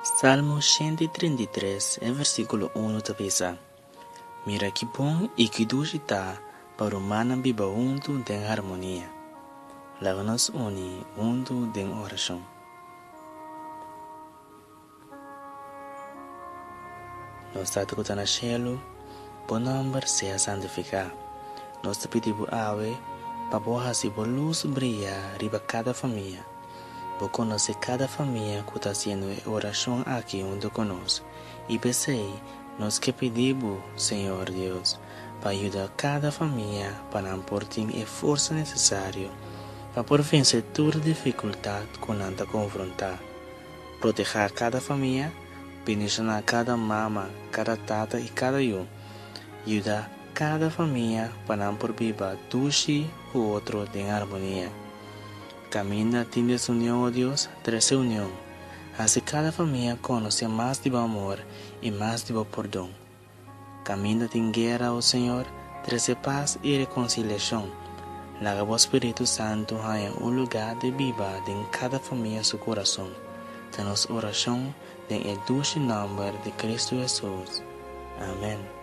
Salmo 133, e versíkulo 1 ta bisa, Mira ki bon i ki dushi ta pa rumannan biba huntu den harmonia. Laga nos uni huntu den orashon. Nos Tata ku ta na shelu, bo nòmber sea santifiká. Nos ta pidi bo awe pa bo hasi bo lus bria riba kada famia. Bo konosé kada famia ku ta hasiendo e orashon aki huntu ku nos, i p'esei nos ke pidi bo, Señor Dios, pa yuda kada famia pa nan por tin e forsa nesesario pa por vense tur difikultat ku nan ta konfrontá. Protehá kada famia, bendishoná kada mama, kada tata i kada yu. Yuda kada famia pa nan por biba dushi ku otro den armonia. Kaminda tin desunion, o Dios, trese union. Hasi kada famia konosé mas di bo amor i mas di bo pordon. Kaminda tin guera, o Señor, trese pas i rekonsiliashon. Laga bo Spiritu Santu haña un lugá di biba den kada famia su kurason. Ta nos orashon den e dushi nòmber di Kristu Hesus. Amèn.